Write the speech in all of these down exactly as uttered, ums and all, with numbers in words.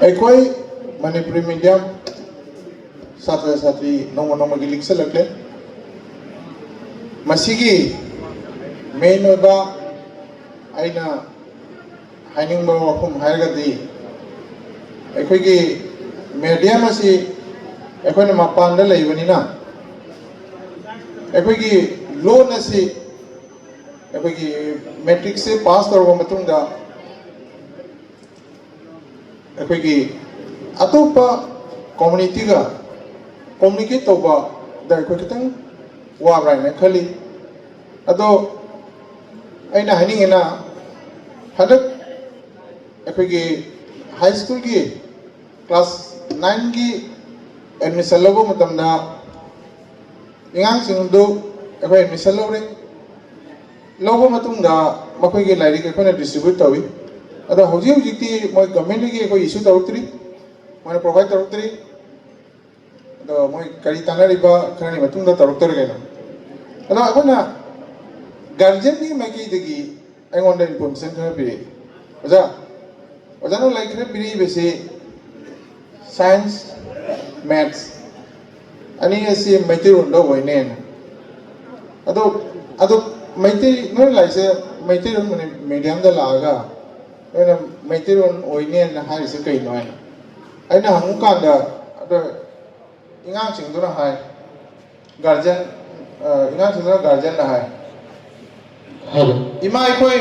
ꯑꯩꯈꯣꯏ ꯃꯅꯤꯄꯨꯔꯤ ꯃꯤꯗꯤꯌꯝ ꯁꯥꯇ꯭ꯔ ꯁꯥꯇ꯭ꯔꯤ ꯅꯣꯡꯃ ꯅꯣꯡꯃꯒꯤ ꯂꯤꯛꯁꯜꯂꯛꯂꯦ꯫ ꯃꯁꯤꯒꯤ ꯃꯦꯟ ꯑꯣꯏꯕ ꯑꯩꯅ ꯍꯥꯏꯅꯤꯡꯕ ꯋꯥꯐꯝ ꯍꯥꯏꯔꯒꯗꯤ, ꯑꯩꯈꯣꯏꯒꯤ ꯃꯦꯗꯤꯌꯝ ꯑꯁꯤ ꯑꯩꯈꯣꯏꯅ ꯃꯄꯥꯟꯗ ꯂꯩꯕꯅꯤꯅ, ꯑꯩꯈꯣꯏꯒꯤ ꯂꯣꯟ ꯑꯁꯤ ꯑꯩꯈꯣꯏꯒꯤ ꯃꯦꯇ꯭ꯔꯤꯛꯁꯦ ꯄꯥꯁ ꯇꯧꯔꯕ ꯃꯇꯨꯡꯗ ꯑꯩꯈꯣꯏꯒꯤ ꯑꯇꯣꯞꯄ ꯀꯝꯃꯨꯅꯤꯇꯤꯒ ꯀꯝꯃꯨꯅꯤꯀꯦꯠ ꯇꯧꯕꯗ ꯑꯩꯈꯣꯏ ꯈꯤꯇꯪ ꯋꯥꯕ꯭ꯔꯥ ꯍꯥꯏꯅ ꯈꯜꯂꯤ꯫ ꯑꯗꯣ ꯑꯩꯅ ꯍꯥꯏꯅꯤꯡꯉꯤꯅ, ꯍꯟꯗꯛ ꯑꯩꯈꯣꯏꯒꯤ ꯍꯥꯏ ꯁ꯭ꯀꯨꯜꯒꯤ ꯀ꯭ꯂꯥꯁ ꯅꯥꯏꯟꯒꯤ ꯑꯦꯗꯃꯤꯁꯟ ꯂꯧꯕ ꯃꯇꯝꯗ ꯑꯉꯥꯡꯁꯤꯡꯗꯨ ꯑꯩꯈꯣꯏ ꯑꯦꯗꯃꯤꯁꯟ ꯂꯧꯔꯦ꯫ ꯂꯧꯕ ꯃꯇꯨꯡꯗ ꯃꯈꯣꯏꯒꯤ ꯂꯥꯏꯔꯤꯛ ꯑꯩꯈꯣꯏꯅ ꯗꯤꯁꯇ꯭ꯔꯤꯕ꯭ꯌꯨꯠ ꯇꯧꯏ꯫ ꯑꯗꯣ ꯍꯧꯖꯤꯛ ꯍꯧꯖꯤꯛꯇꯤ ꯃꯣꯏ ꯒꯚꯔꯟꯃꯦꯟꯠꯇꯒꯤ ꯑꯩꯈꯣꯏ ꯏꯁꯨ ꯇꯧꯔꯛꯇ꯭ꯔꯤ, ꯃꯣꯏꯅ ꯄ꯭ꯔꯣꯚꯥꯏꯠ ꯇꯧꯔꯛꯇ꯭ꯔꯤ꯫ ꯑꯗꯣ ꯃꯣꯏ ꯀꯔꯤ ꯇꯥꯟꯅꯔꯤꯕ ꯈꯔꯅꯤ ꯃꯇꯨꯡꯗ ꯇꯧꯔꯛꯇꯣꯔꯤ ꯀꯩꯅꯣ꯫ ꯑꯗꯣ ꯑꯩꯈꯣꯏꯅ ꯒꯥꯔꯖꯤꯌꯟꯒꯤ ꯃꯥꯏꯀꯩꯗꯒꯤ ꯑꯩꯉꯣꯟꯗ ꯏꯟꯐꯣꯔꯃꯦꯁꯟ ꯈꯔ ꯄꯤꯔꯛꯏ꯫ ꯑꯣꯖꯥ, ꯑꯣꯖꯥꯅ ꯂꯥꯏꯔꯤꯛ ꯈꯔ ꯄꯤꯔꯛꯏꯕꯁꯤ ꯁꯥꯏꯟꯁ, ꯃꯦꯠꯁ ꯑꯅꯤ ꯑꯁꯤ ꯃꯩꯇꯩꯔꯣꯟꯗ ꯑꯣꯏꯅꯦꯅ꯫ ꯑꯗꯣ, ꯑꯗꯣ ꯃꯩꯇꯩ, ꯅꯣꯏ ꯂꯥꯏꯔꯤꯛꯁꯦ ꯃꯩꯇꯩꯔꯣꯟ ꯃꯤꯗꯤꯌꯝꯗ ꯂꯥꯛꯑꯒ ꯅꯣꯏꯅ ꯃꯩꯇꯩꯔꯣꯟ ꯑꯣꯏꯅꯦꯅ ꯍꯥꯏꯔꯤꯁꯦ ꯀꯩꯅꯣ ꯍꯥꯏꯅ ꯑꯩꯅ ꯍꯪꯉꯨꯀꯥꯟꯗ, ꯑꯗꯣ ꯑꯉꯥꯡꯁꯤꯡꯗꯨꯅ ꯍꯥꯏ, ꯒꯥꯔꯖꯤꯌꯟ, ꯑ, ꯑꯉꯥꯡꯁꯤꯡꯗꯨꯅ ꯒꯥꯔꯖꯤꯌꯟꯅ ꯍꯥꯏ, ꯍꯜꯂꯣ꯫ "ꯏꯃꯥ, ꯑꯩꯈꯣꯏ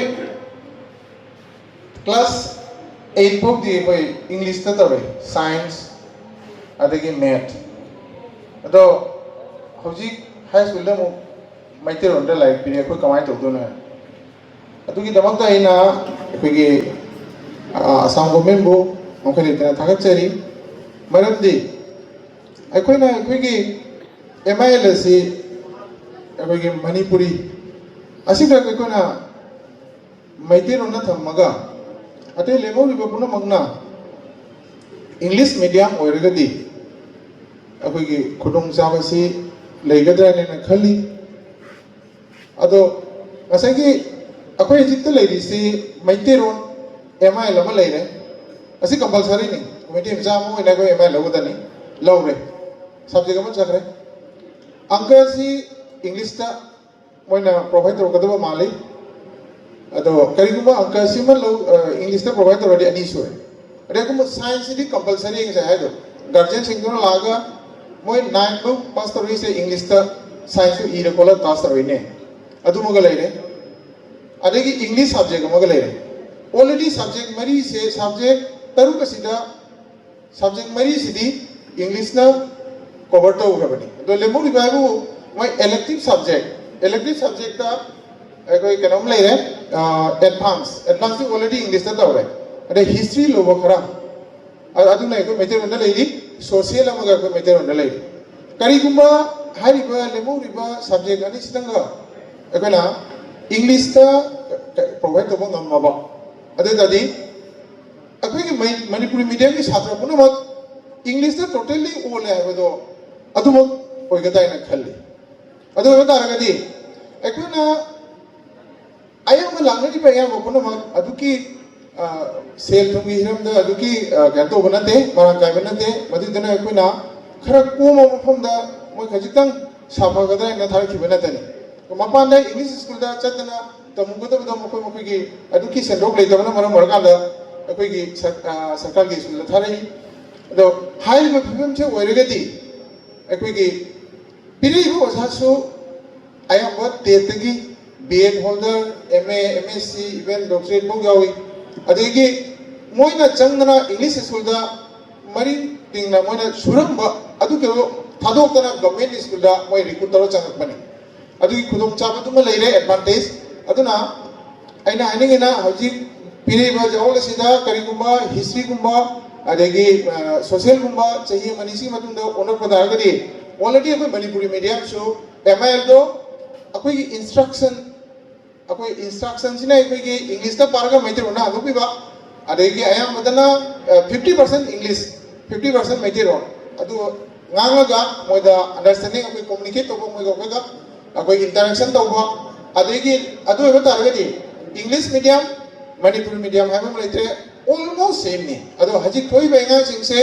ꯀ꯭ꯂꯥꯁ ꯑꯩꯠ ꯐꯥꯎꯗꯤ ꯑꯩꯈꯣꯏ ꯏꯪꯂꯤꯁꯇ ꯇꯧꯔꯦ, ꯁꯥꯏꯟꯁ ꯑꯗꯒꯤ ꯃꯦꯠ꯫ ꯑꯗꯣ ꯍꯧꯖꯤꯛ ꯍꯥꯏ ꯁ꯭ꯀꯨꯜꯗ ꯑꯃꯨꯛ ꯃꯩꯇꯩꯔꯣꯟꯗ ꯂꯥꯏꯔꯤꯛ ꯄꯤꯔꯦ, ꯑꯩꯈꯣꯏ ꯀꯃꯥꯏꯅ ꯇꯧꯗꯣꯏꯅꯣ?" ꯑꯗꯨꯒꯤꯗꯃꯛꯇ ꯑꯩꯅ ꯑꯩꯈꯣꯏꯒꯤ, ꯑ, ꯑꯁꯥꯝ ꯒꯣꯔꯃꯦꯟꯕꯨ ꯉꯝꯈꯩ ꯂꯩꯇꯅ ꯊꯥꯒꯠꯆꯔꯤ꯫ ꯃꯔꯝꯗꯤ ꯑꯩꯈꯣꯏꯅ ꯑꯩꯈꯣꯏꯒꯤ ꯑꯦꯝ ꯑꯥꯏ ꯑꯦꯜ ꯑꯁꯤ ꯑꯩꯈꯣꯏꯒꯤ ꯃꯅꯤꯄꯨꯔꯤ ꯑꯁꯤꯈꯛ ꯑꯩꯈꯣꯏꯅ ꯃꯩꯇꯩꯂꯣꯟꯗ ꯊꯝꯃꯒ ꯑꯇꯩ ꯂꯦꯝꯍꯧꯔꯤꯕ ꯄꯨꯝꯅꯃꯛꯅ ꯏꯪꯂꯤꯁ ꯃꯤꯗꯤꯌꯝ ꯑꯣꯏꯔꯒꯗꯤ ꯑꯩꯈꯣꯏꯒꯤ ꯈꯨꯗꯣꯡꯆꯥꯕꯁꯤ ꯂꯩꯒꯗ꯭ꯔꯥꯅ ꯈꯜꯂꯤ꯫ ꯑꯗꯣ ꯉꯁꯥꯏꯒꯤ ꯑꯩꯈꯣꯏ ꯍꯧꯖꯤꯛꯇ ꯂꯩꯔꯤꯁꯤ ꯃꯩꯇꯩꯔꯣꯟ ꯑꯦꯝ ꯑꯥꯏ ꯑꯦꯜ ꯑꯃ ꯂꯩꯔꯦ, ꯃꯁꯤ ꯀꯝꯄꯜꯁꯔꯤꯅꯤ꯫ ꯃꯩꯇꯩ ꯃꯆꯥ ꯑꯃ ꯑꯣꯏꯅ ꯑꯩꯈꯣꯏ ꯑꯦꯝ ꯑꯥꯏ ꯂꯧꯒꯗꯕꯅꯤ꯫ ꯂꯧꯔꯦ꯫ ꯁꯕꯖꯦꯛ ꯑꯃ ꯆꯠꯈ꯭ꯔꯦ꯫ ꯑꯪꯀꯁꯤ ꯏꯪꯂꯤꯁꯇ ꯃꯣꯏꯅ ꯄ꯭ꯔꯣꯚꯥꯏꯠ ꯇꯧꯔꯛꯀꯗꯕ ꯃꯥꯜꯂꯤ꯫ ꯑꯗꯣ ꯀꯔꯤꯒꯨꯝꯕ ꯑꯪꯀꯁꯤꯃ ꯂꯧ ꯏꯪꯂꯤꯁꯇ ꯄ꯭ꯔꯣꯚꯥꯏꯠ ꯇꯧꯔꯗꯤ ꯑꯅꯤ ꯁꯨꯔꯦ꯫ ꯑꯗꯩ ꯑꯗꯨꯝ ꯁꯥꯏꯟꯁꯁꯤꯗꯤ ꯀꯝꯄꯜꯁꯔꯤ ꯉꯁꯥꯏ ꯍꯥꯏꯗꯣ, ꯒꯥꯔꯖꯤꯌꯟꯁꯤꯡꯗꯨꯅ ꯂꯥꯛꯑꯒ ꯃꯣꯏ ꯅꯥꯏꯟ ꯐꯥꯎ ꯄꯥꯁ ꯇꯧꯔꯛꯏꯁꯦ ꯏꯪꯂꯤꯁꯇ ꯁꯥꯏꯟꯁꯇꯨ ꯏꯔ ꯈꯣꯠꯂ ꯄꯥꯁ ꯇꯧꯔꯛꯏꯅꯦ꯫ ꯑꯗꯨꯃꯒ ꯂꯩꯔꯦ꯫ ꯑꯗꯒꯤ ꯏꯪꯂꯤꯁ ꯁꯕꯖꯦꯛ ꯑꯃꯒ ꯂꯩꯔꯦ꯫ ꯑꯣꯜꯔꯦꯗꯤ ꯁꯕꯖꯦꯛ ꯃꯔꯤꯁꯦ, ꯁꯕꯖꯦꯛ ꯇꯔꯨꯛ ꯑꯁꯤꯗ ꯁꯕꯖꯦꯛ ꯃꯔꯤꯁꯤꯗꯤ ꯏꯪꯂꯤꯁꯅ ꯀꯣꯚꯔ ꯇꯧꯈ꯭ꯔꯕꯅꯤ꯫ ꯑꯗꯣ ꯂꯦꯝꯍꯧꯔꯤꯕ ꯍꯥꯏꯕꯨ ꯃꯣꯏ ꯏꯂꯦꯛꯇꯤꯞ ꯁꯕꯖꯦꯛ, ꯏꯂꯦꯛꯇꯤꯞ ꯁꯕꯖꯦꯛꯇ ꯑꯩꯈꯣꯏ ꯀꯩꯅꯣꯝ ꯂꯩꯔꯦ, ꯑꯦꯗꯚꯥꯟꯁ꯫ ꯑꯦꯗꯚꯥꯟꯁꯇꯤ ꯑꯣꯜꯔꯦꯗꯤ ꯏꯪꯂꯤꯁꯇ ꯇꯧꯔꯦ꯫ ꯑꯗꯩ ꯍꯤꯁꯇ꯭ꯔꯤ ꯂꯧꯕ ꯈꯔ, ꯑ- ꯑꯗꯨꯅ ꯑꯩꯈꯣꯏ ꯃꯩꯇꯩꯂꯣꯟꯗ ꯂꯩꯔꯤ꯫ ꯁꯣꯁꯤꯌꯦꯜ ꯑꯃꯒ ꯑꯩꯈꯣꯏ ꯃꯩꯇꯩꯂꯣꯟꯗ ꯂꯩꯔꯤ꯫ ꯀꯔꯤꯒꯨꯝꯕ ꯍꯥꯏꯔꯤꯕ ꯂꯦꯝꯍꯧꯔꯤꯕ ꯁꯕꯖꯦꯛ ꯑꯅꯤꯁꯤꯗꯪꯒ ꯑꯩꯈꯣꯏꯅ ꯏꯪꯂꯤꯁꯇ ꯄ꯭ꯔꯣꯚꯥꯏꯠ ꯇꯧꯕ ꯉꯝꯃꯕ, ꯑꯗꯨ ꯑꯣꯏ ꯇꯥꯔꯗꯤ ꯑꯩꯈꯣꯏꯒꯤ ꯃꯩ- ꯃꯅꯤꯄꯨꯔꯤ ꯃꯤꯗꯤꯌꯝꯒꯤ ꯁꯥꯇ꯭ꯔ ꯄꯨꯝꯅꯃꯛ ꯏꯪꯂꯤꯁꯇ ꯇꯣꯇꯦꯜꯂꯤ ꯑꯣꯜꯂꯦ ꯍꯥꯏꯕꯗꯣ ꯑꯗꯨꯃꯛ ꯑꯣꯏꯒꯗ꯭ꯔꯥ ꯍꯥꯏꯅ ꯈꯜꯂꯤ꯫ ꯑꯗꯨ ꯑꯣꯏꯕ ꯇꯥꯔꯒꯗꯤ ꯑꯩꯈꯣꯏꯅ ꯑꯌꯥꯝꯕ ꯂꯥꯛꯅꯔꯤꯕ ꯑꯌꯥꯝꯕ ꯄꯨꯝꯅꯃꯛ ꯑꯗꯨꯒꯤ, ꯑ, ꯁꯦꯜ ꯊꯨꯝꯒꯤ ꯍꯤꯔꯝꯗ ꯑꯗꯨꯒꯤ, ꯑ, ꯀꯩꯅꯣ ꯇꯧꯕ ꯅꯠꯇꯦ, ꯃꯔꯥꯡ ꯀꯥꯏꯕ ꯅꯠꯇꯦ꯫ ꯃꯗꯨꯗꯨꯅ ꯑꯩꯈꯣꯏꯅ ꯈꯔ ꯀꯣꯝꯕ ꯃꯐꯝꯗ ꯃꯣꯏ ꯈꯖꯤꯛꯇꯪ ꯁꯥꯐꯒꯗ꯭ꯔꯥ ꯍꯥꯏꯅ ꯊꯥꯔꯛꯈꯤꯕ ꯅꯠꯇꯅꯤ꯫ ꯃꯄꯥꯟꯗ ꯏꯪꯂꯤꯁ ꯁ꯭ꯀꯨꯜꯗ ꯆꯠꯇꯅ ꯇꯝꯃꯨꯒꯗꯕꯗꯣ ꯃꯈꯣꯏ ꯃꯈꯣꯏꯒꯤ ꯑꯗꯨꯒꯤ ꯁꯦꯟꯊꯣꯛ ꯂꯩꯇꯕꯅ ꯃꯔꯝ ꯑꯣꯏꯔꯀꯥꯟꯗ ꯑꯩꯈꯣꯏꯒꯤ ꯁꯔ-, ꯑ, ꯁꯔꯀꯥꯔꯒꯤ ꯁ꯭ꯀꯨꯜꯗ ꯊꯥꯔꯛꯏ꯫ ꯑꯗꯣ ꯍꯥꯏꯔꯤꯕ ꯐꯤꯕꯝꯁꯦ ꯑꯣꯏꯔꯒꯗꯤ ꯑꯩꯈꯣꯏꯒꯤ ꯄꯤꯔꯛꯏꯕ ꯑꯣꯖꯥꯁꯨ ꯑꯌꯥꯝꯕ ꯇꯦꯠꯇꯒꯤ B Ed holder, M A, M S C, even doctorate ꯐꯥꯎ ꯌꯥꯎꯏ꯫ ꯑꯗꯒꯤ ꯃꯣꯏꯅ ꯆꯪꯗꯅ ꯏꯪꯂꯤꯁ ꯁ꯭ꯀꯨꯜꯗ ꯃꯔꯤꯡ ꯇꯤꯡꯅ ꯃꯣꯏꯅ ꯁꯨꯔꯝꯕ ꯑꯗꯨꯒꯤꯗꯣ ꯊꯥꯗꯣꯛꯇꯅ ꯒꯚꯔꯟꯃꯦꯟꯠ ꯁ꯭ꯀꯨꯜꯗ ꯃꯣꯏ ꯔꯤꯀ꯭ꯔꯨꯠ ꯇꯧꯔ ꯆꯪꯉꯛꯄꯅꯤ꯫ ꯑꯗꯨꯒꯤ ꯈꯨꯗꯣꯡꯆꯥꯕꯗꯨꯃ ꯂꯩꯔꯦ, ꯑꯦꯗꯚꯥꯟꯇꯦꯖ꯫ ꯑꯗꯨꯅ ꯑꯩꯅ ꯍꯥꯏꯅꯤꯡꯉꯤꯅ ꯍꯧꯖꯤꯛ ꯄꯤꯔꯛꯏꯕ ꯖꯒꯣꯜ ꯑꯁꯤꯗ ꯀꯔꯤꯒꯨꯝꯕ ꯍꯤꯁꯇ꯭ꯔꯤꯒꯨꯝꯕ ꯑꯗꯒꯤ, ꯑ, ꯁꯣꯁꯤꯌꯦꯜꯒꯨꯝꯕ ꯆꯍꯤ ꯑꯃ ꯑꯅꯤꯁꯤꯒꯤ ꯃꯇꯨꯡꯗ ꯑꯣꯟꯂꯛꯄ ꯇꯥꯔꯒꯗꯤ ꯑꯣꯜꯔꯦꯗꯤ ꯑꯩꯈꯣꯏ ꯃꯅꯤꯄꯨꯔꯤ ꯃꯤꯗꯤꯌꯝꯁꯨ ꯑꯦꯝ ꯑꯥꯏ ꯑꯦꯜꯗꯣ ꯑꯩꯈꯣꯏꯒꯤ ꯏꯟꯁꯇ꯭ꯔꯛꯁꯟ, ꯑꯩꯈꯣꯏ ꯏꯟꯁꯇ꯭ꯔꯛꯁꯟꯁꯤꯅ ꯑꯩꯈꯣꯏꯒꯤ ꯏꯪꯂꯤꯁꯇ ꯄꯥꯔꯒ ꯃꯩꯇꯩꯂꯣꯟꯗ ꯍꯟꯗꯣꯛꯄꯤꯕ, ꯑꯗꯒꯤ ꯑꯌꯥꯝꯕꯗꯅ fifty percent English, fifty percent Meiteilon ꯑꯗꯨ ꯉꯥꯡꯉꯒ ꯃꯣꯏꯗ ꯑꯟꯗꯔꯁꯇꯦꯟꯗꯤꯡ, ꯑꯩꯈꯣꯏ ꯀꯣꯃꯨꯅꯤꯀꯦꯠ ꯇꯧꯕ, ꯃꯣꯏꯒ ꯑꯩꯈꯣꯏꯒ ꯑꯩꯈꯣꯏ ꯏꯟꯇꯔꯦꯛꯁꯟ ꯇꯧꯕ꯫ ꯑꯗꯒꯤ ꯑꯗꯨ ꯑꯣꯏꯕ ꯇꯥꯔꯒꯗꯤ ꯏꯪꯂꯤꯁ ꯃꯤꯗꯤꯌꯝ, ꯃꯅꯤꯄꯨꯔꯤ ꯃꯤꯗꯤꯌꯝ ꯍꯥꯏꯕ ꯑꯃ ꯂꯩꯇ꯭ꯔꯦ꯫ ꯑꯣꯜꯃꯣꯁ ꯁꯦꯝꯅꯤ꯫ ꯑꯗꯣ ꯍꯧꯖꯤꯛ ꯊꯣꯛꯏꯕ ꯑꯉꯥꯡꯁꯤꯡꯁꯦ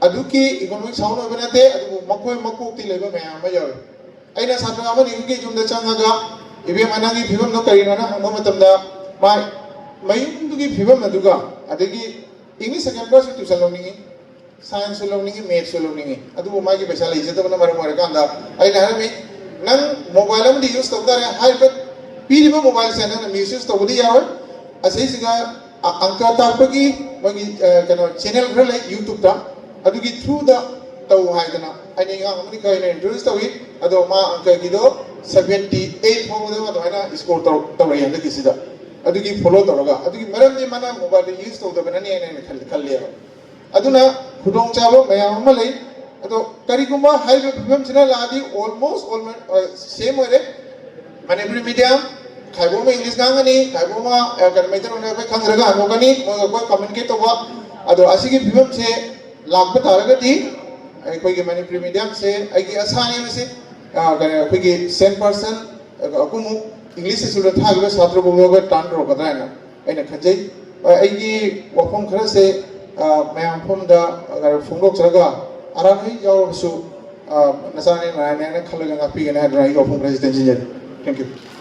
ꯑꯗꯨꯛꯀꯤ ꯏꯀꯣꯅꯣꯃꯤꯛ ꯁꯥꯎꯟ ꯑꯣꯏꯕ ꯅꯠꯇꯦ, ꯑꯗꯨꯕꯨ ꯃꯈꯣꯏ ꯃꯀꯣꯛꯇꯤ ꯂꯩꯕ ꯃꯌꯥꯝ ꯑꯃ ꯌꯥꯎꯏ꯫ ꯑꯩꯅ ꯁꯥꯇ꯭ꯔ ꯑꯃꯅꯤ ꯑꯩꯈꯣꯏꯒꯤ ꯌꯨꯝꯗ ꯆꯪꯉꯒ, "ꯏꯕꯦꯝꯃ, ꯅꯪꯒꯤ ꯐꯤꯕꯝꯗꯣ ꯀꯔꯤꯅꯣꯅ?" ꯍꯪꯕ ꯃꯇꯝꯗ, ꯃꯥ ꯃꯌꯨꯝꯗꯨꯒꯤ ꯐꯤꯕꯝ ꯑꯗꯨꯒ, ꯑꯗꯒꯤ ꯏꯪꯂꯤꯁ ꯁꯦꯀꯦꯟ ꯀ꯭ꯂꯥꯁꯁꯨ ꯇ꯭ꯌꯨꯁꯟ ꯂꯧꯅꯤꯡꯉꯤ, ꯁꯥꯏꯟꯁꯁꯨ ꯂꯧꯅꯤꯡꯉꯤ, ꯃꯦꯠꯁꯁꯨ ꯂꯧꯅꯤꯡꯉꯤ, ꯑꯗꯨꯕꯨ ꯃꯥꯒꯤ ꯄꯩꯁꯥ ꯂꯩꯖꯗꯕꯅ ꯃꯔꯝ ꯑꯣꯏꯔꯀꯥꯟꯗ ꯑꯩꯅ ꯍꯥꯏꯔꯝꯃꯤ, "ꯅꯪ ꯃꯣꯕꯥꯏꯜ ꯑꯃꯗꯤ ꯌꯨꯁ ꯇꯧ ꯇꯥꯔꯦ, ꯍꯥꯏꯔꯤꯕ ꯄꯤꯔꯤꯕ ꯃꯣꯕꯥꯏꯜꯁꯦ ꯅꯪꯅ ꯃꯤꯁꯌꯨꯁ ꯇꯧꯕꯗꯤ ꯌꯥꯔꯣꯏ꯫ ꯑꯁꯤꯁꯤꯒ ꯑ-, ꯑꯪꯀ ꯇꯥꯛꯄꯒꯤ ꯃꯣꯏꯒꯤ, ꯑ, ꯀꯩꯅꯣ, ꯆꯦꯅꯦꯜ ꯈꯔ ꯂꯩ ꯌꯨꯇ꯭ꯌꯨꯕꯇ, ꯑꯗꯨꯒꯤ ꯊ꯭ꯔꯨꯗ ꯇꯧ" ꯍꯥꯏꯗꯅ ꯑꯩꯅ ꯑꯉꯥꯡ ꯑꯃꯅꯤ ꯈꯔ ꯑꯩꯅ ꯏꯟꯇ꯭ꯔꯣꯗ꯭ꯌꯨꯁ ꯇꯧꯏ꯫ ꯑꯗꯣ ꯃꯥ ꯑꯪꯀꯒꯤꯗꯣ ꯁꯕꯦꯟꯇꯤ ꯑꯩꯠ ꯐꯥꯎꯕꯗ ꯑꯗꯨꯃꯥꯏꯅ ꯁ꯭ꯀꯣꯔ ꯇꯧꯔꯛꯑꯦ ꯍꯟꯗꯛꯀꯤꯁꯤꯗ꯫ ꯑꯗꯨꯒꯤ ꯐꯣꯂꯣ ꯇꯧꯔꯒ, ꯑꯗꯨꯒꯤ ꯃꯔꯝꯗꯤ ꯃꯥꯅ ꯃꯣꯕꯥꯏꯜꯗ ꯌꯨꯁ ꯇꯧꯗꯕꯅꯅꯦꯅ ꯑꯩꯅ ꯈꯜ-, ꯈꯜꯂꯦꯕ꯫ ꯑꯗꯨꯅ ꯈꯨꯗꯣꯡꯆꯥꯕ ꯃꯌꯥꯝ ꯑꯃ ꯂꯩ꯫ ꯑꯗꯣ ꯀꯔꯤꯒꯨꯝꯕ ꯍꯥꯏꯔꯤꯕ ꯐꯤꯕꯝꯁꯤꯅ ꯂꯥꯛꯑꯗꯤ almost all ꯃ-, ꯑ, ꯁꯦꯝ ꯑꯣꯏꯔꯦ꯫ ꯃꯅꯤꯄꯨꯔꯤ ꯃꯤꯗꯤꯌꯝ, ꯈꯥꯏꯕꯣꯛ ꯑꯃ ꯏꯪꯂꯤꯁ ꯉꯥꯡꯒꯅꯤ, ꯈꯥꯏꯕꯣꯛ ꯑꯃ, ꯑ, ꯀꯩꯅꯣ, ꯃꯩꯇꯩꯂꯣꯟꯗ ꯑꯩꯈꯣꯏ ꯈꯪꯗ꯭ꯔꯒ ꯍꯟꯗꯣꯛꯀꯅꯤ, ꯃꯣꯏꯒ ꯑꯩꯈꯣꯏ ꯀꯝꯃ꯭ꯌꯨꯅꯤꯀꯦꯠ ꯇꯧꯕ꯫ ꯑꯗꯣ ꯑꯁꯤꯒꯤ ꯐꯤꯕꯝꯁꯦ ꯂꯥꯛꯄ ꯇꯥꯔꯒꯗꯤ ꯑꯩꯈꯣꯏꯒꯤ ꯃꯅꯤꯄꯨꯔꯤ ꯃꯤꯗꯤꯌꯝꯁꯦ, ꯑꯩꯒꯤ ꯑꯁꯥꯅꯦ ꯃꯁꯤ, ꯑ, ꯀꯩꯅꯣ, ꯑꯩꯈꯣꯏꯒꯤ ꯁꯦꯟ ꯄꯥꯔꯁꯟ ꯑꯀꯨꯝꯃꯨꯛ ꯏꯪꯂꯤꯁ ꯁ꯭ꯀꯨꯜꯗ ꯊꯥꯈꯤꯕ ꯁꯥꯇ꯭ꯔ ꯄꯨꯝꯅꯃꯛ ꯇꯥꯟ ꯇꯧꯔꯛꯀꯗ꯭ꯔꯥ ꯍꯥꯏꯅ ꯑꯩꯅ ꯈꯟꯖꯩ꯫ ꯑ, ꯑꯩꯒꯤ ꯋꯥꯐꯝ ꯈꯔꯁꯦ, ꯑ, ꯃꯌꯥꯝ ꯃꯐꯝꯗ, ꯑ, ꯐꯣꯡꯗꯣꯛꯆꯔꯒ ꯑꯔꯥꯟꯕ ꯍꯦꯛ ꯌꯥꯎꯔꯕꯁꯨ, ꯑ, ꯅꯆꯥꯅꯦ ꯅꯔꯥꯏꯅꯦ ꯍꯥꯏꯅ ꯈꯜꯂꯒ ꯉꯥꯛꯄꯤꯒꯅꯤ ꯍꯥꯏꯗꯨꯅ ꯑꯩꯒꯤ ꯋꯥꯐꯝ ꯈꯔꯁꯤ ꯇꯦꯟꯁꯤꯟꯖꯔꯤ꯫ Thank you꯫